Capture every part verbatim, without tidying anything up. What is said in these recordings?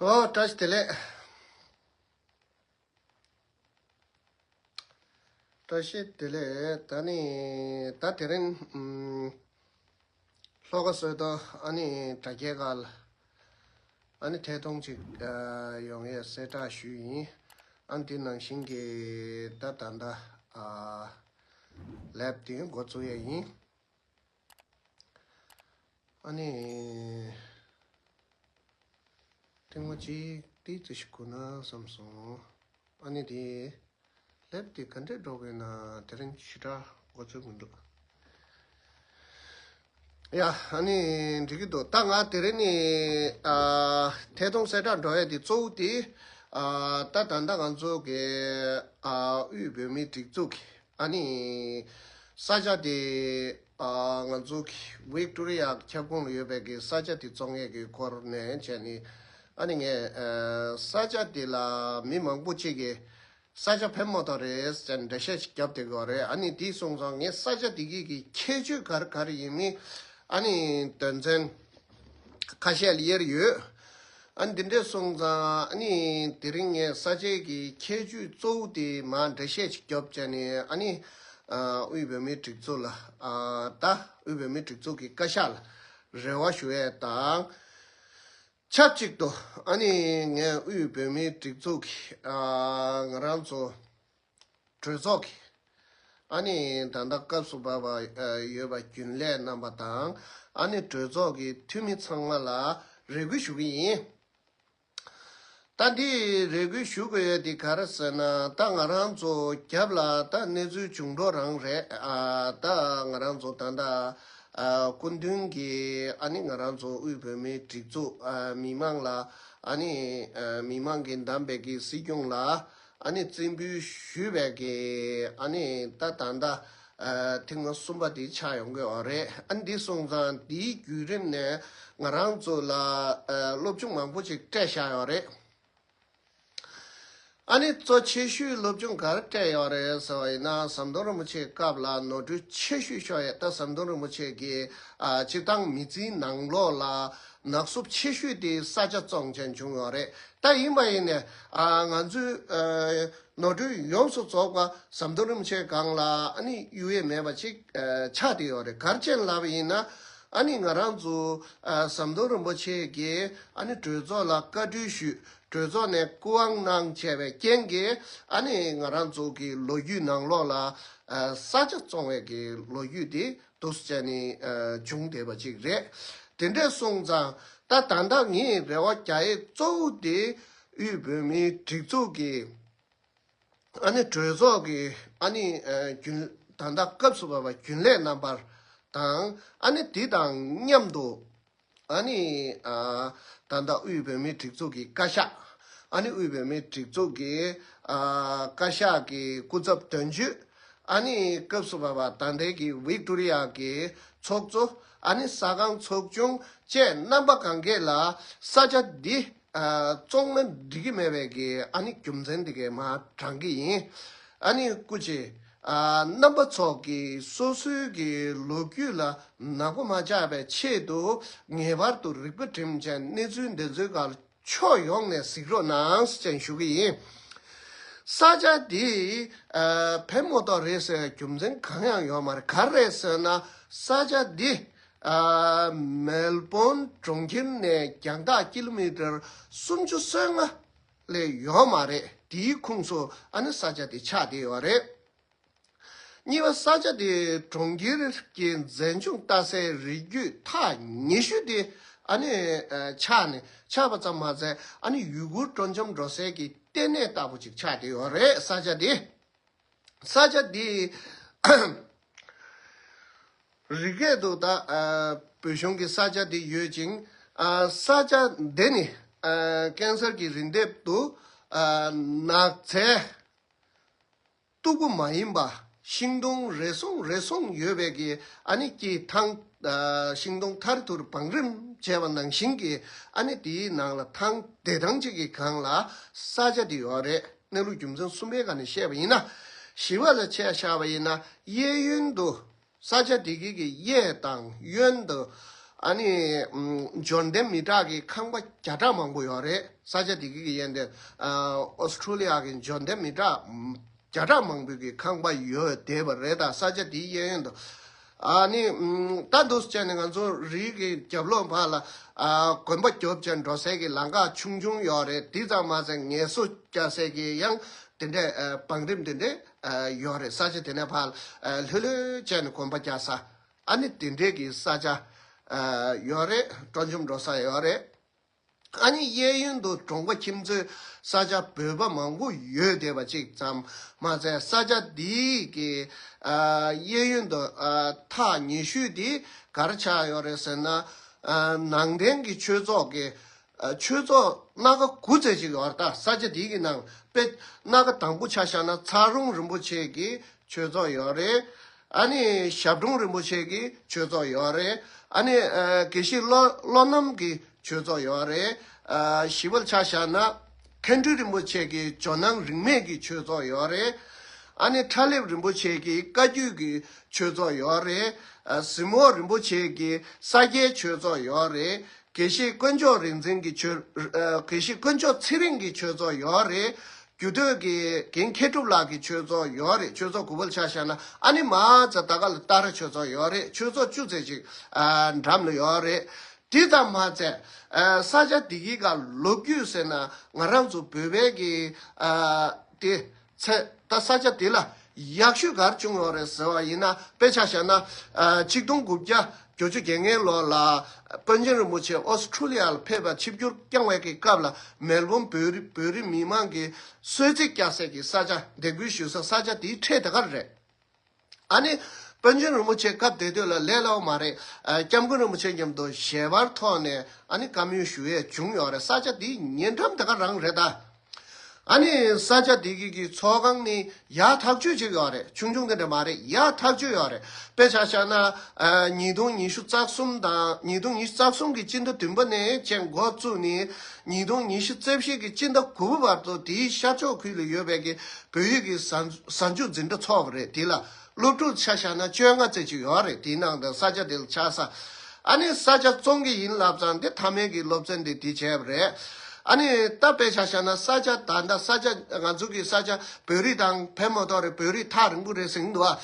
ཨོ། བཀྲ་ཤིས་བདེ་ལེགས། བཀྲ་ཤིས་བདེ་ལེགས། ད་ནི་ད་དེ་རིང་ཨམ། ལྷོ་ཁ་བསོད་རྡོར་ཨ་ནི་དྲ་རྒྱའི་སྒང་ལ་ཨ་ནི་ཐད་གཏོང་ཅིག་ཨ་ཡོང་ཡས་གསལ་བསྒྲགས་ཞུས་ཡིན། ཨ་ནི་དེ་ནང་བཞིན་གྱི་ད་ད་ད་ཨ་ལེབ་དེ་འགོ་བཙུགས་ཡས་ཡིན། ཨ་ནི། ཐེངས་མ་གཅིག་ཏིག་ཙི་ཞིག་སྒུག་ན་བསམ་སོང་། ཨ་ནི་དེ། ལེབ་དེ་ག་འདྲས་འགྲོ་དགོས་ན་དེ་རིང་ཞེ་དྲག་འགོ་ཚུགས་མི་འདུག་ཡ། ཨ་ནི་འགྲིག་གི་འདུག་ད་ང་དེ་རིང་ནི་ཨ་ཐད་གཏོང་གསལ་བསྒྲགས་འགྲོ་ཡས་དེ་གཙོ་བོ་དེ་ཨ་ད་ད་ལྟ་ང་ཚོ་གི་ཨ་དབུས་བོད་མིའི་སྒྲིག་འཛུགས་ཀྱི་ཨ་ནི་ས་ཆ་དེ་ཨ་ང་ཚོ་གི་ཝིག་ཏོ་རི་ཡ་ཁྱབ་ཁོངས་ལ་ཡོད་པའི་གི་ས་ཆ་དེ་བཙོང་ཡས་ཀྱི་སྐོར་ནས་བྱས་ནས་ཨ་ནི་ངས་ཨ་ས་ཆ་དེ་ལ་མི་མང་པོ་ཅིག་གིས་ས་ཆ་ཕན་མ་ཐོགས་རེད་ཟེར་འགྲེལ་བཤད་ཅིག་བརྒྱབ་བསྡད་ཀྱི་ཡོད་རེད། ཨ་ནི་དེ་སོང་ཙང་ངས་ས་ཆ་དེ་གི་གི་ཁྱད་ཆོས་ག་རེ་ག་རེ་ཡིན་མིན་ཨ་ནི་དོན་ཚན་ཁ་ཤས་ལ་དབྱེར་ཡོད། ཨ་ནི་འདི་འདྲས་སོང་ཙང་ཨ་ནི་དེ་རིང་ངས་ས་ཆའི་གི་ཁྱད་ཆོས་གཙོ་བོ་དེ་མར་འགྲེལ་བཤད་ཅིག་བརྒྱབ་བྱས་ནས་ཨ་ནི་ཨ་དབུས་བོད་མིའི་སྒྲིག་འཛུགས་ལ་ཨ་ད་དབུས་བོད་མིའི་སྒྲིག་འཛུགས་ཀྱི་བཀའ་ཤག་ལ་རེ་བ་ཞུ་ཡས་དང་། ཆབས་ཅིག་ཏུ་ཨ་ནི་ངས་དབུས་བོད་མིའི་སྒྲིག་འཛུགས་ཀྱི་ཨ་ང་རང་ཚོ་གྲོས་ཚོགས་ཀྱི་ཨ་ནི་ད་ལྟ་སྐབས་སུ་བབས་པ་ཨ་ཡོད་པ་རྒྱུན་ལས་རྣམ་པ་དང་ཨ་ནི་གྲོས་ཚོགས་ཀྱི་འཐུས་མི་ཚང་མ་ལ་རེ་སྐུལ་ཞུ་གི་ཡིན། ད་འདི་རེ་སྐུལ་ཞུ་དགོས་ཡོད་འདི་ག་རེ་ཟེར་ན་ད་ང་རང་ཚོ་རྒྱབ་ལ་ད་གནས་ཚུལ་བྱུང་འགྲོ་རང་རེད། ཨ་ད་ང་རང་ཚོ་ད་ལྟ་ཨ་སྐུ་མདུན་གྱིས་ཨ་ནི་ང་རང་ཚོ་དབུས་བོད་མིའི་སྒྲིག་འཛུགས་ཨ་མི་མང་ལ་ཨ་ནི་ཨ་མི་མང་གིས་བདམས་པའི་གི་སྲིད་སྐྱོང་ལ་ཨ་ནི་རྩིས་འབུལ་ཞུས་པའི་གི་ཨ་ནི་ད་ད་ལྟ་ཨ་ཐེངས་མ་གསུམ་པ་དེ་ཆགས་ཡོང་གི་ཡོད་རེད། ཨ་ནི་འདི་སོང་ཙང་འདིའི་བརྒྱུད་རིམ་ནས་ང་རང་ཚོ་ལ་ཨ་སློབ་སྦྱོང་མང་པོ་ཞིག་སྤྲད་བཞག་ཡོད་རེད། ཨ་ནི་གཙོ་ཆེ་ཤོས་སློབ་སྦྱོང་ག་རེ་སྤྲད་ཡོད་རེད་ཟེར་བ་ཡིན་ན་ཟམ་གདོང་རིན་པོ་ཆེའི་སྐབས་ལ་ནོར་འཁྲུལ་ཆེ་ཤོས་ཤོར་ཡས་ད་ཟམ་གདོང་རིན་པོ་ཆེ་གི་ཨ་སྤྱིར་བཏང་མི་ཚེའི་ནང་ལོགས་ལ་ནག་སུབ་ཆེ་ཤོས་དེ་ས་ཆ་བཙོང་བྱས་བྱུང་ཡོད་རེད། ད་ཡིན་པ་ཡིན་ནས་ཨ་ང་ཚོས་ཨ་ནོར་འཁྲུལ་ཡོངས་སུ་རྫོགས་པ་ཟམ་གདོང་རིན་པོ་ཆེའི་སྒང་ལ་ཨ་ནི་གཡུག་ཡས་མེད་པ་ཅིག་ཨ་ཆགས་བསྡད་ཡོད་རེད། ག་རེ་བྱས་ལབ་པ་ཡིན་ན་ཨ་ནི་ང་རང་ཚོ་ཨ་ཟམ་གདོང་རིན་པོ་ཆེ་གིས་ཨ་ནི་གྲོས་ཚོགས་ལ་བཀའ་འཁྲོལ་ཞུས། གྲོས་ཚོགས་ནས་སྐུ་དབང་གནང་བྱས་པའི་རྐྱེན་གྱིས་ཨ་ནི་ང་རང་ཚོ་གི་ལོ་རྒྱུས་ནང་ལོགས་ལ་ཨ་ས་ཆ་བཙོང་བའི་གི་ལོ་རྒྱུས་དེ་འདུག་སེ་བྱས་ནས་ཨ་བྱུང་བསྡད་པ་ཅིག་རེད། དེ་འདྲས་སོང་ཙང་ད་ད་ལྟ་ངས་རེ་བ་རྒྱག་ཡས་གཙོ་བོ་དེ་དབུས་བོད་མིའི་སྒྲིག་འཛུགས་ཀྱི་ཨ་ནི་གྲོས་ཚོགས་ཀྱི་ཨ་ནི་ཨ་རྒྱུན་ད་ལྟ་སྐབས་སུ་བབས་པ་རྒྱུན་ལས་རྣམ་པ་དང་ཨ་ནི་དེ་དང་མཉམ་དུ་ཨ་ནི་ཨ་ད་ལྟ་དབུས་བོད་མིའི་སྒྲིག་འཛུགས་ཀྱི་བཀའ་ཤག་ཨ་ནི་དབུས་བོད་མིའི་སྒྲིག་འཛུགས་ཀྱི་ཨ་བཀའ་ཤག་གི་སྐུ་ཚབ་དོན་གཅོད་ཨ་ནི་སྐབས་སུ་བབས་པ་ད་ལྟའི་གི་ཝིག་ཏོ་རི་ཡ་གི་ཚོགས་གཙོ་ཨ་ནི་ས་ཁང་ཚོགས་ཆུང་བཅས་རྣམ་པ་གང་གས་ལ་ས་ཆ་འདི་ཨ་བཙོང་ན་འགྲིག་གི་མེད་པའི་གི་ཨ་ནི་རྒྱུ་མཚན་འདི་གས་མར་དྲངས་ཀྱི་ཡིན། ཨ་ནི་སྐུ་མཁྱེན། ཨ་རྣམ་པ་ཚོ་གིས་སོ་སོའི་གི་ལོ་རྒྱུས་ལ་ནག་པོ་མ་ཆགས་པའི་ཆེད་དུ་ངེས་པར་དུ་རིག་པ་སྒྲིམ་བྱས་གནས་ཚུལ་འདི་ཚོའི་སྒང་ཕྱོགས་ཡོངས་ནས་གཟིགས་རོགས་གནང་ཟེར་ཞུ་གི་ཡིན། ས་ཆ་འདི་ཨ་ཕན་མ་ཐོགས་རེད་ཟེར་རྒྱུ་མཚན་གང་ཡང་ཡོད་མ་རེད། ག་རེ་རེད་ཟེར་ན་ས་ཆ་འདི་ཨ་མེལ་བོན་གྲོང་ཁྱེར་ནས་རྒྱང་ཐག་ཀི་ལོ་མི་ཊར་སུམ་ཅུ་སོ་ལྔ་ལས་ཡོད་མ་རེད། དེའི་ཁོངས་སུ་ཨ་ནི་ས་ཆ་དེ་ཆགས་བསྡད་ཡོད་རེད། གཉིས་པ་ས་ཆ་དེ་གྲོང་ཁྱེར་གྱི་མཛེས་ལྗོངས་ལྟ་སའི་རི་རྒྱུད་ཐག་ཉེ་ཤོས་དེ་ཨ་ནི་ཨ་ཆགས་ནས་ཆགས་པ་ཙམ་མ་ཟད་ཨ་ནི་ཡུལ་སྐོར་སྤྲོ་འཆམ་འགྲོ་སའི་གི་ལྟེ་གནས་ལྟ་བུ་ཅིག་ཆགས་བསྡད་ཡོད་རེད། ས་ཆ་དེ། ས་ཆ་འདི་རི་སྐེད་དུ་ད་ཨ་བོད་གཞུང་གི་ས་ཆ་འདི་ཡོད་ཅིང་ཨ་ས་ཆ་འདི་ནི་ཨ་ཀན་སར་གྱི་རིམས་དེབ་ཏུ་ཨ་ནགས་ཚལ་སྟུག་པོ་མ་ཡིན་པ་ཤིང་སྡོང་རེ་ཟུང་རེ་ཟུང་ཡོད་པའི་གི་ཨ་ནི་སྐྱེས་ཐང་ཨ་ཤིང་སྡོང་ཐར་ཐུར་བང་རིམ་བྱས་པ་ནང་བཞིན་གྱི་ཨ་ནི་དེའི་ནང་ལ་ཐང་བདེ་ཐང་ཅིག་གི་སྒང་ལ་ས་ཆ་འདི་ཡོད་རེད། གནས་ལུགས་རྒྱུ་མཚན་གསུམ་པའི་སྒང་ནས་བཤད་པ་ཡིན་ན། བཞི་པ་ལ་ཆ་བཞག་པ་ཡིན་ན་གཡས་གཡོན་དུ་ས་ཆ་དེ་གའི་གི་གཡས་དང་གཡོན་དུ་ ཨ་ནི་ཨམ་འབྱོར་ལྡན་མི་དྲག་གི་ཁང་པ་བརྒྱ་ཕྲག་མང་པོ་ཡོད་རེད། ས་ཆ་དེ་གི་གི་ཡན་དེ་ཨ་ཨོ་སི་ཁྲུ་ལི་ཡ་གི་འབྱོར་ལྡན་མི་དྲག་བརྒྱ་ཕྲག་མང་པོ་གི་ཁང་པ་ཡོད་བསྡད་པ་རེད། ད་ས་ཆ་དེའི་གཡས་གཡོན་དུ་ཨ་ནི་ཨམ་ད་འདུག་སེ་བྱས་ནས་ང་ཚོ་རི་གི་རྒྱབ་ལོགས་བར་ལ་ཨ་དགོན་པ་རྒྱོབ་བྱས་འགྲོ་སའི་གི་ལམ་ཁ་ཆུང་ཆུང་ཡོད་རེད། དེ་ཙམ་མ་ཟད་ངལ་གསོ་རྒྱག་སའི་གི་ཡང་དེ་འདྲའི་ཨ་བང་རིམ་དེ་འདྲའི་ཨ་ཡོད་རེད། ས་ཆ་དེ་ནས་ཕར་ཨ་ལྷོད་ལྷོད་བྱས་ནས་གོམ་པ་རྒྱག་ས། ཨ་ནི་དེ་འདྲའི་གི་ས་ཆ་ཨ་ཡོད་རེད། སྤྲོ་འཆམ་འགྲོ་ས་ཡོད་རེད། ཨ་ནི་གཡས་གཡོན་དུ་གྲོང་པ་ཁྱིམ་མཚེས་ས་ཆ་བོད་པ་མང་པོ་ཡོད་བསྡད་པ་གཅིག་ཙམ་མ་ཟད། ས་ཆ་འདིའི་གི་ཨ་གཡས་གཡོན་དུ་ཨ་ཐག་ཉེ་ཤོས་དེ་ག་རེ་ཆགས་ཡོད་རེད་ཟེར་ན། ཨ་ནང་བསྟན་གྱི་ཆོས་ཚོགས་ཀྱི་ཨ་ཆོས་ཚོགས་སྣ་ཁ་དགུ་ཙམ་ཅིག་ཡོད་རེད། ད་ས་ཆ་དེའི་གི་ནང་དཔེ་སྣ་ཁ་དང་པོ་ཆ་བཞག་ན་ཚ་རོང་རིན་པོ་ཆེ་གི་ཆོས་ཚོགས་ཡོད་རེད། ཨ་ནི་ཞབས་དྲུང་རིན་པོ་ཆེ་གི་ཆོས་ཚོགས་ཡོད་རེད། ཨ་ནི་ཨ་དགེ་བཤེས་བློ་བློ་རྣམ་གི་ཆོས་ཚོགས་ཡོད་རེད། ཨ་ཞི་བ་ལྷ་ཆ་བཞག་ན་མཁན་སྤྲུལ་རིན་པོ་ཆེ་གི་ཇོ་ནང་རིས་མེད་ཀྱི་ཆོས་ཚོགས་ཡོད་རེད། ཨ་ནི་ཁྲ་ལེབ་རིན་པོ་ཆེ་གི་བཀའ་བརྒྱུད་ཀྱི་ཆོས་ཚོགས་ཡོད་རེད། ཨ་གཟིགས་མོ་རིན་པོ་ཆེ་གི་ས་སྐྱའི་ཆོས་ཚོགས་ཡོད་རེད། དགེ་བཤེས་དཀོན་མཆོག་རིག་འཛིན་གྱི་ཆོས། ཨ་དགེ་བཤེས་དཀོན་མཆོག་ཚེ་རིང་གི་ཆོས་ཚོགས་ཡོད་རེད། རྒྱུད་སྟོད་ཀྱི་རྒན་མཁས་གྲུབ་ལགས་ཀྱི་ཆོས་ཚོགས་ཡོད་རེད། ཆོས་ཚོགས་དགུ་པ་ལ་ཆ་བཞག་ན། ཨ་ནི་མ་ཚ་ད་ག་ལ་ཏཱ་ར་ཆོས་ཚོགས་ཡོད་རེད། ཆོས་ཚོགས་བཅུ་ཙམ་ཅིག་ཨ་འགྲམ་ལ་ཡོད་རེད། དེ་ཙམ་མ་ཚད་ཨ་ས་ཆ་འདི་གི་ག་ལོ་རྒྱུས་ཟེར་ན། ང་རང་ཚོ་བོད་པའི་གི་ཨ་དེ་ཚེ་ད་ས་ཆ་དེ་ལ་ཡག་ཤོས་ག་རེ་བྱུང་ཡོད་རེད་ཟེར་བ་ཡིན་ན། དཔེ་ཆ་བཞག་ན་ཨ་ཆིག་སྟོང་དགུ་བརྒྱ་བརྒྱད་ཅུ་གྱ་ལྔའི་ལོ་ལ་པཎ་ཆེན་རིན་པོ་ཆེ་ཨོ་སི་ཁྲུ་ལི་ཡ་ལ་ཕེབས་པ་ཆིབས་བསྒྱུར་བསྐྱངས་པའི་གི་སྐབས་ལ། མེལ་བོམ་བོད་རིགས་བོད་རིགས་མི་མང་གི་གསོལ་ཚིགས་བསྐྱལ་སའི་གི་ས་ཆ། འདེགས་འབུལ་ཞུ་ས་ས་ཆ་དེའི་འཕྲེད་དེ་ག་རེད། ཨ་ནི་པཎ་ཆེན་རིན་པོ་ཆེ་སྐབས་དེ་དུས་ལ་ལས་སླ་བོ་མ་རེད། ཨ་སྐྱབས་མགོན་རིན་པོ་ཆེ་མཉམ་དུ་ཞལ་པར་ཐོག་ནས་ཨ་ནི་བཀའ་མོལ་ཞུ་ཡས་བྱུང་ཡོད་རེད། ས་ཆ་དེའི་ཉེ་འགྲམ་དེ་ག་རང་རེད་ད། ཨ་ནི་ས་ཆ་དེ་གི་གི་ཚོགས་ཁང་ནི་ཡག་ཐག་ཆོད་ཅིག་ཡོད་རེད། ཆུང་ཆུང་དེ་འདྲ་མ་རེད། ཡག་ཐག་ཆོད་ཡོད་རེད། དཔེ་ཆ་བཞག་ན་ཨ་ཉིས་སྟོང་ཉི་ཤུ་རྩ་གསུམ་དང་། ཉིས་སྟོང་ཉི་ཤུ་རྩ་གསུམ་གི་སྤྱི་ཟླ་བདུན་པ་ནས་བྱས་འགོ་བཙུགས་ནས། ཉིས་སྟོང་ཉི་ཤུ་རྩ་བཞི་གི་སྤྱི་ཟླ་དགུ་པ་བར་དུ་དེའི་ཤར་ཕྱོགས་ཁུལ་ལ་ཡོད་པའི་གི་བོད་ཡིག་གི་གཟའ་གཟའ་མཇུག་འཛིན་གྲྭ་ཚོགས་པ་རེད། དེ་ལ་སློབ་ཕྲུག་ཆ་བཞག་ན་བཅོ་ལྔ་ཙམ་ཅིག་ཡོད་རེད། དེའི་ནང་དུ་ས་ཆ་དེ་ལ་ཆགས་ས། ཨ་ནི་ས་ཆ་བཙོང་གི་ཡིན་ལབ་ཙང་། དེ་མཐའ་མའི་གི་སློབ་ཚན་དེ་དེ་བྱས་པ་རེད། ཨ་ནི་ད་དཔེ་ཆ་བཞག་ན་ས་ཆ་ད་ལྟ་ས་ཆ་ང་ཚོ་གི་ས་ཆ་བོད་རིགས་དང་ཕན་མ་ཐོགས་རེད། བོད་རིགས་ཐག་རིང་པོ་རེད་ཟེར་གྱི་འདུག་བ།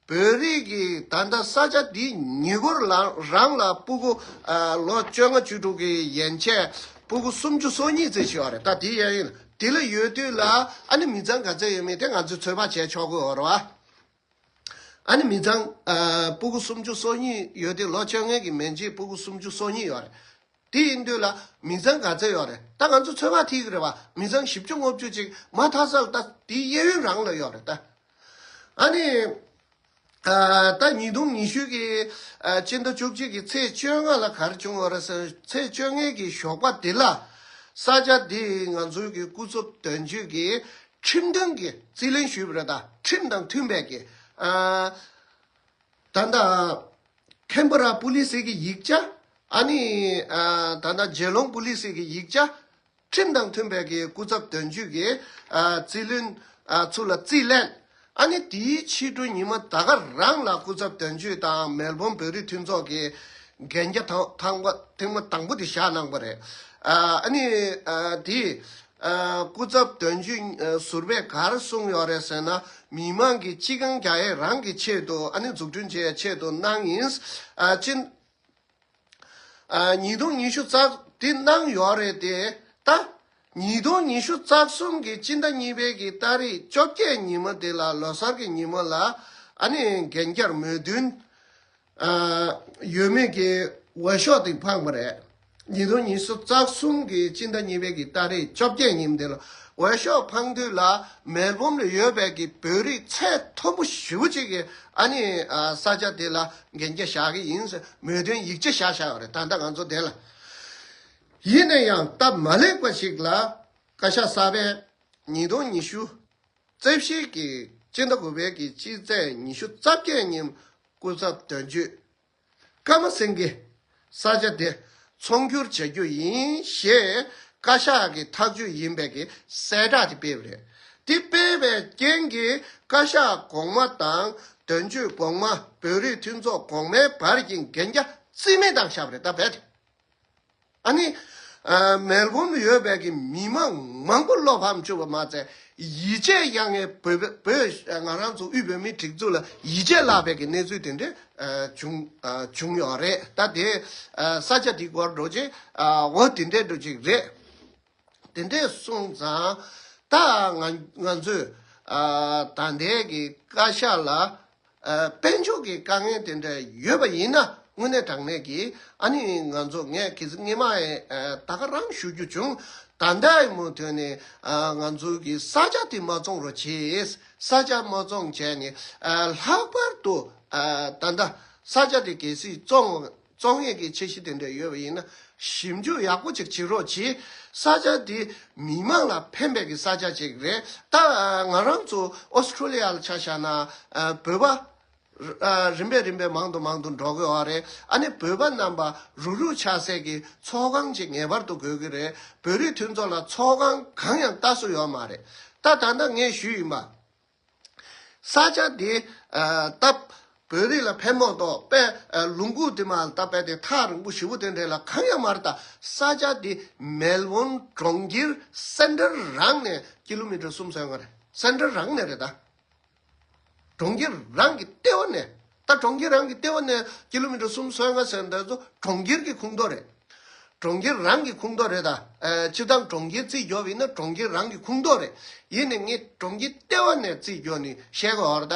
བོད་རིགས་ཀྱི་ད་ལྟ་ས་ཆ་འདི་ཉེ་འཁོར་ལ་རང་ལ་སྤུ་གུ་ཨ་ལོ་བཅོ་ལྔ་བཅུ་དྲུག་གི་ཡན་ཆད་སྤུ་གུ་སུམ་ཅུ་སོ་གཉིས་ཙམ་ཞིག་ཡོད་རེད། ད་དེ་ཡང་ཡིན། དེ་ལ་ཡོད་དུས་ལ་ཨ་ནི་མི་ཚང་ག་ཚད་ཡོད་མེད་དེ་ང་ཚོས་ཚོད་དཔག་བྱས་ཆོག་གི་ཡོད་རེད་བ། ཨ་ནི་མི་ཚང་ཨ་སྤུ་གུ་སུམ་ཅུ་སོ་གཉིས་ཡོད་དུས། ལོ་བཅོ་ལྔ་གི་མན་ཆད་སྤུ་གུ་སུམ་ཅུ་སོ་གཉིས་ཡོད་རེད། དེ་ཡིན་དུས་ལ་མི་ཚང་ག་ཚད་ཡོད་རེད། ད་ང་ཚོ་ཚོད་དཔག་ཐིག་གི་རེད་བ། མི་ཚང་བཞི་བཅུ་ལྔ་བཅུ་ཅིག་མ་མཐའ་ས་ལ་ད་དེའི་གཡས་གཡོན་རང་ལ་ཡོད་རེད་ད། ཨ་ནི། ཨ་ད་ཉིས་སྟོང་ཉི་ཤུ་གི་ཨ་སྤྱི་ཟླ་བཅུ་གཅིག་གི་ཚེས་བཅོ་ལྔ་ལ་ག་རེ་བྱུང་བ་རེད་ཟེར། ཚེས་བཅོ་ལྔ་གི་ཞོགས་པ་དེ་ལ་ས་ཆ་འདི་ང་ཚོའི་གི་སྐུ་ཚབ་དོན་གཅོད་ཀྱིས་ཁྲིམས་དོན་གྱི་རྩིས་ལེན་ཞུས་པ་རེད་ད། ཁྲིམས་དང་མཐུན་པའི་གི་ཨ་ད་ལྟ་ཁེན་བྷ་ར་པུ་ལི་སི་གི་ཡིག་ཆ། ཨ་ནི་ཨ་ད་ལྟ་ཇེ་ལོང་པུ་ལི་སི་གི་ཡིག་ཆ། ཁྲིམས་དང་མཐུན་པའི་གི་སྐུ་ཚབ་དོན་གཅོད་ཀྱིས་ཨ་རྩིས་ལེན་ཨ་ཚུར་ལ་རྩིས་ལེན། ཨ་ནི་དེའི་ཕྱི་དྲོ་ཉི་མ་ད་ག་རང་ལ་སྐུ་ཚབ་དོན་གཅོད་དང་མེལ་བོན་བོད་རིགས་མཐུན་ཚོགས་ཀྱི་གན་རྒྱ་ཐང་ཐང་པ་ཐེངས་མ་དང་པོ་དེ་བཞག་གནང་བ་རེད། ཨ་ཨ་ནི་ཨ་དེ་ཨ་སྐུ་ཚབ་དོན་གཅོད་ཨ་ཟུར་པས་ག་རེ་གསུངས་ཡོད་རེད་ཟེར་ན། མི་མང་གི་སྤྱི་ཁང་རྒྱག་ཡས་རང་གི་ཆེད་དུ། ཨ་ནི་འཛུགས་སྐྲུན་བྱེད་ཡས་ཆེད་དུ་གནང་ཡིན། ཨ་སྤྱི། ཨ་ཉིས་སྟོང་ཉི་ཤུ་རྩ་དེ་གནང་ཡོད་རེད་དེ། ད་ཉིས་སྟོང་ཉི་ཤུ་རྩ་གསུམ་གི་སྤྱི་ཟླ་གཉིས་པའི་གི་ཏ་རིག་བཅོ་བརྒྱད་ཉིན་མོ་དེ་ལ། ལོ་གསར་གྱི་ཉིན་མོ་ལ་ཨ་ནི་གན་རྒྱར་མོས་མཐུན་ཨ་ཡོད་མེད་ཀྱི་འོས་ཤོག་དེ་འཕངས་པ་རེད། ཉིས་སྟོང་ཉི་ཤུ་རྩ་གསུམ་གི་སྤྱི་ཟླ་གཉིས་པའི་གི་ཏ་རིག་བཅོ་བརྒྱད་ཉིན་དེ་ལ་འོས་ཤོག་འཕངས་དུས་ལ། མེལ་བོམ་ལ་ཡོད་པའི་གི་བོད་རིགས་ཚད་མཐོན་པོ་ཞེ་པོ་ཅིག་གིས་ཨ་ནི་ཨ་ས་ཆ་དེ་ལ་གན་རྒྱ་བཞག་གི་ཡིན་ཟེར་མོས་མཐུན་ཡིག་ཆ་བཞག་བཞག་པ་རེད། ད་ལྟ་ང་ཚོ་དེ་ལ། ཡིན་ན་ཡང་སྟབས་མ་ལེགས་པ་ཞིག་ལ་བཀའ་ཤག་གསར་པས་ཉིས་སྟོང་ཉི་ཤུ་རྩ་བཞི་གི་སྤྱི་ཟླ་དགུ་པའི་གི་སྤྱི་ཚེས་ཉི་ཤུ་རྩ་བརྒྱད་ཉིན་སྐུ་ཚབ་དོན་གཅོད་ཀརྨ་སེང་གེ་ས་ཆ་དེ་ཚོང་སྒྱུར་བྱ་རྒྱུ་ཡིན་ཞེས་བཀའ་ཤག་གི་ཐག་གཅོད་ཡིན་པའི་གི་གསལ་བསྒྲགས་དེ་སྤེལ་བ་རེད། དེ་སྤེལ་བའི་རྐྱེན་གྱིས་བཀའ་ཤག་གོང་མ་དང་དོན་གཅོད་གོང་མ། བོད་རིགས་མཐུན་ཚོགས་གོང་མའི་བར་གྱི་གན་རྒྱ་ རྩིས་མེད་བཏང་བཞག་པ་རེད་ད་བལ་དེ། ཨ་ནི། ཨ། མེལ་བོན་ཡོད་པའི་གི་མི་མང་མང་པོ་བློ་ཕམ་བཅུག་པ་མ་ཚད། ཡིད་ཆེས་ཡང་ངས་བོད་བོད་ང་རང་ཚོ་དབུས་བོད་མིའི་སྒྲིག་འཛུགས་ལ་ཡིད་ཆེས་བརླག་པའི་གི་གནས་ཚུལ་དེ་འདྲ་ཨ་བྱུང་ཨ་བྱུང་ཡོད་རེད། ད་དེ་ཨ་ས་ཆ་དེ་སྐོར་འགྲོ་ཅིག་ཨ་འོ་དེ་འདྲ་འགྲོ་ཅིག་རེད། དེ་འདྲས་སོང་ཙང་། ད་ང་ང་ཚོས་ཨ་ད་ལྟའི་གི་བཀའ་ཤག་ལ་ཨ་དཔལ་འབྱོར་གྱི་དཀའ་ངལ་དེ་འདྲ་ཡོད་པ་ཡིན་ན། དངོས་གནས་དྲང་གནས་ཀྱི་ཨ་ནི་ང་ཚོ་ངས་གི་སྔས་མ་ཨ་ད་ག་རང་ཞུ་རྒྱུ་བྱུང་། ད་ལྟ་ཡི་མུ་མཐུད་ནས་ཨ་ང་ཚོ་གི་ས་ཆ་དེ་མ་བཙོང་རོགས་གྱིས། ས་ཆ་མ་བཙོང་བྱས་ནས་ཨ་ལྷག་པར་དུ་ཨ་ད་ལྟ་ས་ཆ་དེ་གལ་སྲིད་བཙོང་། བཙོང་ཡས་ཀྱི་འཆར་གཞི་དེ་འདྲ་ཡོད་པ་ཡིན་ན། ཞིབ་འཇུག་ཡག་པོ་ཅིག་བྱེད་རོགས་གྱིས། ས་ཆ་འདི་མི་མང་ལ་ཕན་པའི་གི་ས་ཆ་ཅིག་རེད། ད་ང་རང་ཚོ་ཨོ་སི་ཁྲུ་ལི་ཡ་ལ་ཆ་བཞག་ན་ཨ་བོད་པ་ཨ་རིམ་པས་རིམ་པས་མང་དུ་མང་དུ་འགྲོ་གི་ཡོད་རེད། ཨ་ནི་བོད་པ་རྣམ་པ་རུག་རུག་ཆགས་སའི་གི་ཚོགས་ཁང་ཅིག་ངེས་པར་དུ་དགོས་ཀྱི་རེད། བོད་རིགས་མཐུན་ཚོགས་ལ་ཚོགས་ཁང་གང་ཡང་ལྟ་སྲོལ་ཡོད་མ་རེད། ད་ད་ལྟ་ངས་ཞུས་ཡིན་པ། ས་ཆ་འདི་ཨ་སྟབས་བོད་རིགས་ལ་ཕན་མོ་ཏོ་པས་ཨ་ལུང་ཁུག་དེ་མ་ལ་ད་པས་དེ་ཐག་རིང་པོ་ཞེ་པོ་དེ་འདྲས་ལ་གང་ཡང་མ་རེད། ད་ས་ཆ་འདི་མེལ་བོན་གྲོང་ཁྱེར་སེན་ཊར་རང་ནས་ཀི་ལོ་མི་ཊར་སུམ་ཅུ་སོ་ལྔ་རེད། སེན་ཊར་རང་ནས་རེད་ད། གྲོང་ཁྱེར་རང་གི་ལྟེ་བ་ནས། ད་གྲོང་ཁྱེར་རང་གི་ལྟེ་བ་ནས་ཀི་ལོ་མི་ཊར་སུམ་ཅུ་སོ་ལྔ་ཟེར་འདི་ཚོ་གྲོང་ཁྱེར་གྱི་ཁོངས་གཏོགས་རེད། གྲོང་ཁྱེར་རང་གི་ཁོངས་གཏོགས་རེད་ད། ཨ་སྤྱིར་བཏང་གྲོང་ཁྱེར་རྩིས་རྒྱོབ་ཡིན་ན་གྲོང་ཁྱེར་རང་གི་ཁོངས་གཏོགས་རེད། ཡིན་ནའི་ངས་གྲོང་ཁྱེར་ལྟེ་བ་ནས་རྩིས་རྒྱོབ་ནས་བཤད་གི་ཡོད་རེད་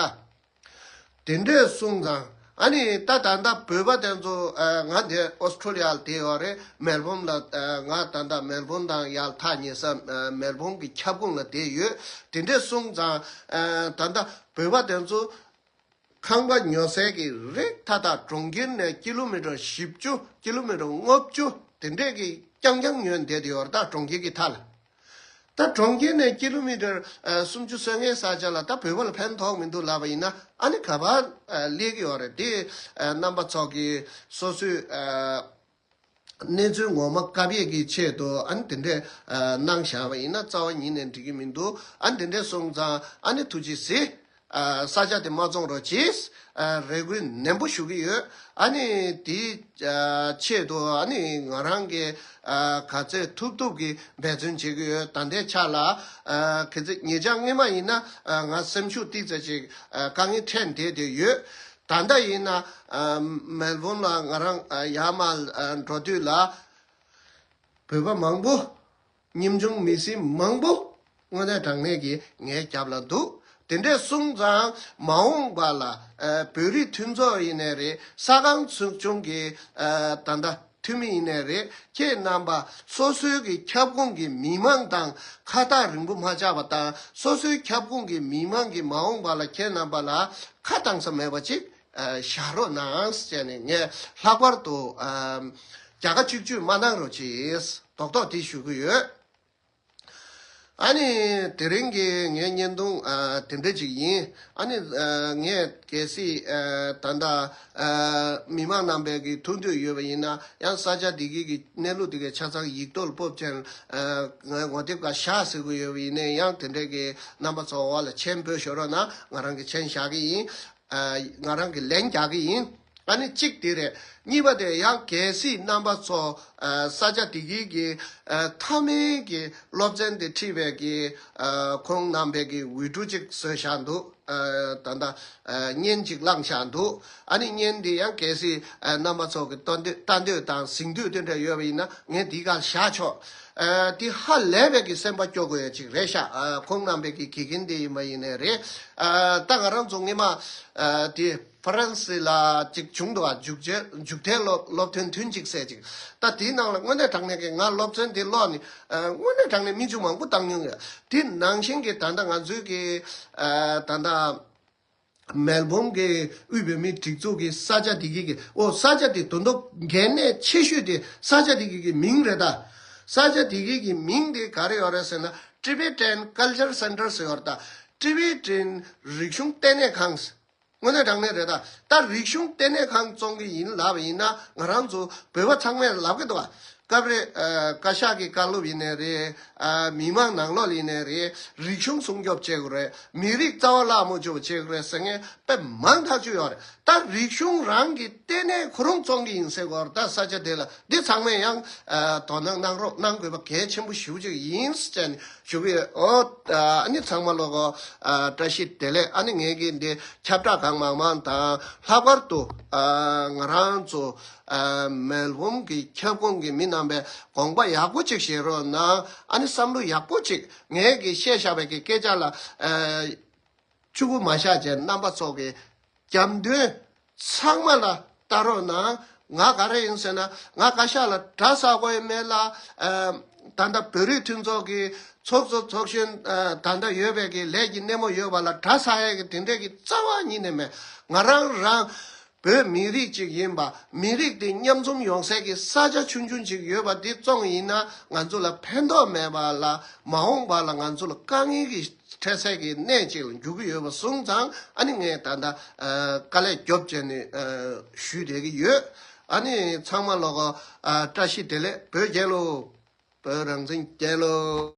ད། དེ་འདྲས་སོང་ཙང་ཨ་ནི་ད་ད་ལྟ་བོད་པ་དེ་ཚོ་ཨ་ང་འདི་ཨོ་སི་ཁྲུ་ལི་ཡ་ལ་བསྡད་ཡོད་རེད། མེལ་བོན་ལ་ཨ་ང་ད་ལྟ་མེལ་བོན་དང་ཡར་ཐག་ཉེ་ས་ཨ་མེལ་བོན་གྱི་ཁྱབ་ཁོངས་ལ་བསྡད་ཡོད། དེ་འདྲས་སོང་ཙང་ཨ་ད་ལྟ་བོད་པ་དེ་ཚོ་ཁང་པ་ཉོ་སའི་གི་རིགས་མཐའ་དག་གྲོང་ཁྱེར་ནས་ཀི་ལོ་མི་ཊར་བཞི་བཅུ་ཀི་ལོ་མི་ཊར་ལྔ་བཅུ་དེ་འདྲས་ཀྱི་རྐྱང་རྐྱང་ཉོས་བསྡད་དེ་ཡོད་རེད་ད། གྲོང་ཁྱེར་གྱི་མཐའ་ལ། ད་གྲོང་ཁྱེར་ནས་ཀི་ལོ་མི་ཊར་ཨ་སུམ་ཅུ་སོ་ལྔའི་ས་ཆ་ལ་ད་བོད་པ་ལ་ཕན་ཐོགས་མི་འདུག་ལབ་པ་ཡིན་ན་ཨ་ནི་ག་པར་ཨ་སླེབས་ཀྱི་ཡོད་རེད། དེ་ཨ་རྣམ་པ་ཚོ་གི་སོ་སོའི་ཨ་གནས་ཚུལ་ངོ་མ་བཀབ་ཡས་ཀྱི་ཆེད་དུ་ཨ་ནི་དེ་འདྲས་ཨ་གནང་བཞག་པ་ཡིན་ན་རྩ་བ་ཉིད་ནས་འགྲིག་གི་མི་འདུག་ཨ་ནི་དེ་འདྲས་སོང་ཙང་ཨ་ནི་ཐུགས་རྗེ་གཟིགས། ཨ་ས་ཆ་དེ་མ་བཙོང་རོགས་གྱིས། ཨ་རེ་སྐུལ་ནན་པོ་ཞུ་གི་ཡོད། ཨ་ནི་དེའི་ཨ་ཆེད་དུ་ཨ་ནི་ང་རང་གིས་ཨ་ག་ཚད་ཐུབ་ཐུབ་ཀྱིས་འབད་བརྩོན་བྱེད་ཀྱི་ཡོད། ད་ལྟའི་ཆ་ལ་ཨ་གལ་སྲིད་ཉེ་ཆར་སྔོན་མ་ཡིན་ན་ཨ་ང་སེམས་ཤུགས་ཏོག་ཙམ་ཅིག་ཨ་དཀའ་ངལ་འཕྲད་བསྡད་དེ་ཡོད། ད་ལྟ་ཡིན་ན་ཨ་མེལ་བོན་ལ་ང་རང་ཨ་ཡར་མར་ཨ་འགྲོ་དུས་ལ་བོད་པ་མང་པོ། ཉམ་ཆུང་མི་སེར་མང་པོ་དངོས་གནས་དྲང་གནས་ཀྱི་ངའི་རྒྱབ་ལ་འདུག་དེ་འདྲས་སོང་ཙང་མ་འོངས་པ་ལ་ཨ་བོད་རིགས་མཐུན་ཚོགས་ཡིན་ནའི་རེད། ས་ཁང་ཚོགས་ཆུང་གི་ཨ་ད་ལྟ་འཐུས་མི་ཡིན་ནའི་རེད། ཁྱེད་རྣམ་པ་སོ་སོའི་གི་ཁྱབ་ཁོངས་ཀྱི་མི་མང་དང་ཁ་ཐག་རིང་པོ་མ་ཆགས་པ་དང་། སོ་སོའི་ཁྱབ་ཁོངས་ཀྱི་མི་མང་གིས་མ་འོངས་པ་ལ་ཁྱེད་རྣམ་པ་ལ་ཁ་གཏང་ས་མེད་པ་ཅིག་ཨ་བཞག་རོགས་གནང་ཟེར་ནས་ངས་ལྷག་པར་དུ་ཨ་རྒྱ་ཁ་གཅིག་གཅོད་མ་གནང་རོགས་གྱིས། རྡོག་རྡོག་དེ་ཞུ་གི་ཡོད། ཨ་ནི་དེ་རིང་གི་ངའི་བརྙན་ཐུང་ཨ་དེ་འདྲ་ཅིག་ཡིན། ཨ་ནི་ཨ་ངས་གལ་སྲིད་ཨ་ད་ལྟ་ཨ་མི་མང་རྣམ་པས་ཀྱི་ཐུགས་འདོད་ཡོད་པ་ཡིན་ན་ཡང་ས་ཆ་འདི་གི་གི་གནས་ལུགས་འདི་གའི་ཆ་ཚང་ཡིག་ཐོག་ལ་སྤོབས་ཅན་ཨ་ངོ་དེབ་ཁ་བཞག་ཟེར་གི་ཡོད་པ་ཡིན་ནའི་ཡང་དེ་འདྲ་གི་རྣམ་པ་ཚོ་འོག་ལ་མཆན་འབོད་ཤོག་རོགས་གནང་། ང་རང་གི་མཆན་བཞག་གི་ཡིན། ཨ་ང་རང་གི་ལན་རྒྱག་གི་ཡིན། ཨ་ནི་གཅིག་དེ་རེད། གཉིས་པ་དེ་ཡང་གལ་སྲིད་རྣམ་པ་ཚོ་ཨ་ས་ཆ་དེ་གའི་གི་ཨ་མཐའ་མའི་གི་སློབ་ཚན་དེ་ཁྲིད་པའི་གི་ཨ་ཁོང་རྣམ་པའི་གི་འོས་འབྲུ་གཅིག་བཟོས་བཞག་འདུག་ཨ་ད་ལྟ་ཨ་བརྙན་གཅིག་བླངས་བཞག་འདུག་ཨ་ནི་བརྙན་དེ་ཡང་གལ་སྲིད་ཨ་རྣམ་པ་ཚོ་གི་ལྟ་འདོད་ལྟ་འདོད་དང་གཟིགས་འདོད་དེ་འདྲ་ཡོད་པ་ཡིན་ན་ངས་འདི་གར་བཞག་ཆོག་ཨ་དེ་ཧ་ལས་པའི་གི་སེམས་པ་སྐྱོ་དགོས་ཡ་གཅིག་རེད་ཤག་ཨ་ཁོང་རྣམ་པའི་གི་དགེ་རྒན་དེ་ཡིན་པ་ཡིན་ནའི་རེད། ཨ་ད་ང་རང་ཚོ་སྔོན་མ་ཨ་དེ་ཧྥ་རན་སི་ལ་གཅིག་བྱུང་འདུག་བ། འཇུག་འཇུག་འཐེན་སློབ་སློབ་ཐུན་ཐུན་གཅིག་ཟེར་ཅིག་ད་དེའི་ནང་ལ་དངོས་གནས་དྲང་གནས་ཀྱི་ང་སློབ་ཚན་དེ་ཀློག་ནས་ཨ་དངོས་གནས་དྲང་གནས་མི་ཆུང་མང་པོ་བཏང་མྱོང་ཡོད། དེ་ནང་བཞིན་གྱི་ད་ལྟ་ང་ཚོའི་གི་ཨ་ད་ལྟ་མེལ་བོན་གྱི་དབུས་བོད་མིའི་སྒྲིག་འཛུགས་ཀྱི་ས་ཆ་དེ་གི་གི་ཨོ་ས་ཆ་དེ་དོན་དུ་གལ་གནད་ཆེ་ཤོས་དེ་ས་ཆ་དེ་གི་གི་མིང་རེད་ད། ས་ཆ་དེ་གི་གི་མིང་དེ་ག་རེ་ཡོད་རེད་ཟེར་ན་Tibetan Culture Center ཟེར་ཡོད་རེད་ད། ཊི་བེ་ཊན་རིག་གཞུང་ལྟེ་གནས་ཁང་། དངོས་གནས་དྲང་གནས་རེད་ད། ད་རིག་གཞུང་ལྟེ་གནས་ཁང་བཙོང་གི་ཡིན་ལབ་པ་ཡིན་ན་ང་རང་ཚོ་བོད་པ་ཚང་མས་ལབ་ཀྱི་འདུག་བ། སྐབས་རེ་ཨ་བཀའ་ཤག་གི་བཀའ་སློབ་ཡིན་ནའི་རེད། ཨ་མི་མང་ནང་ལོགས་ཡིན་ནའི་རེད། རིག་གཞུང་སྲུང་སྐྱོབ་བྱེད་དགོས་རེད། མི་རིགས་རྩ་བ་བརླག་མ་བཅུག་པ་བྱེད་དགོས་རེད་ཟེར་མཁན་དཔེ་མང་ཐག་ཆོད་ཡོད་རེད། ད་རིག་གཞུང་རང་གི་ལྟེ་གནས་ཁོ་རང་བཙོང་གི་ཡིན་ཟེར་གོ། ད་ས་ཆ་དེ་ལ་འདི་ཚང་མས་ཡང་ཨ་དོ་སྣང་གནང་རོགས་གནང་དགོས་པ་གལ་ཆེན་པོ་ཞེ་པོ་ཅིག་ཡིན་ཟེར་ནས་ཞུ་གི་ཡོད། ཨོ་ཨ་ནི་ཚང་མ་ལོག་གོ། ཨ་བཀྲ་ཤིས་བདེ་ལེགས། ཨ་ནི་ངས་ཀྱི་འདི་ཁྱབ་བསྒྲགས་གང་མང་མང་དང་། ལྷག་པར་དུ་ཨ་ང་རང་ཚོ་ཨ་མེལ་བོན་གྱི་ཁྱབ་ཁོངས་ཀྱི་མི་རྣམ་པས་དགོངས་པ་ཡག་པོ་ཅིག་བཞེས་རོགས་གནང་། ཨ་ནི་བསམ་བློ་ཡག་པོ་ཅིག་ངས་ཀྱི་བཤད་བཞག་པའི་གི་སྐད་ཆ་ལ་ཨ་ཆུ་བུ་མ་བཞག་བྱས་རྣམ་པ་ཚོ་གི་རྒྱབ་མདུན་ཚང་མ་ལ་ལྟ་རོགས་གནང་། ང་ག་རེ་ཡིན་ཟེར་ན། ང་བཀའ་ཤག་ལ་གྲྭ་ཟ་དགོས་ཡ་མེད་ལ། ཨ་ད་ལྟ་བོད་རིགས་མཐུན་ཚོགས་ཀྱི་ཚོགས་གཙོ་ཚོགས་གཞོན་ཨ་ད་ལྟ་ཡོད་པའི་གི་ལས་ཀྱི་སྣེ་མོ་ཡོད་པ་ལ་གྲྭ་ཟ་ཡ་གི་དེ་འདྲས་ཀྱི་རྩ་བ་ཉིད་ནས་མེད། ང་རང་རང་བོད་མི་རིགས་ཅིག་ཡིན་པ། མི་རིགས་དེ་མཉམ་འཛོམས་ཡོང་སའི་གི་ས་ཆ་ཆུང་ཆུང་ཅིག་ཡོད་པ་འདི་བཙོང་ཡིན་ན་ང་ཚོ་ལ་ཕན་ཐོགས་མེད་པ་ལ། མ་འོངས་པ་ལ་ང་ཚོ་ལ་དཀའ་ངལ་གྱི་འཕྲད་སའི་གི་གནས་ཅིག་ལ་འགྱུར་གྱི་ཡོད་པ་སོང་ཙང་། ཨ་ནི་ངས་ད་ལྟ་ཨ་དཀའ་ལས་རྒྱོབ་བྱས་ནས་ཨ་ཞུས་བསྡད་ཀྱི་ཡོད། ཨ་ནི་ཚང་མ་ལོག་གོ། ཨ་བཀྲ་ཤིས་བདེ་ལེགས། བོད་རྒྱལ་ལོ། བོད་རང་བཙན་རྒྱལ་ལོ།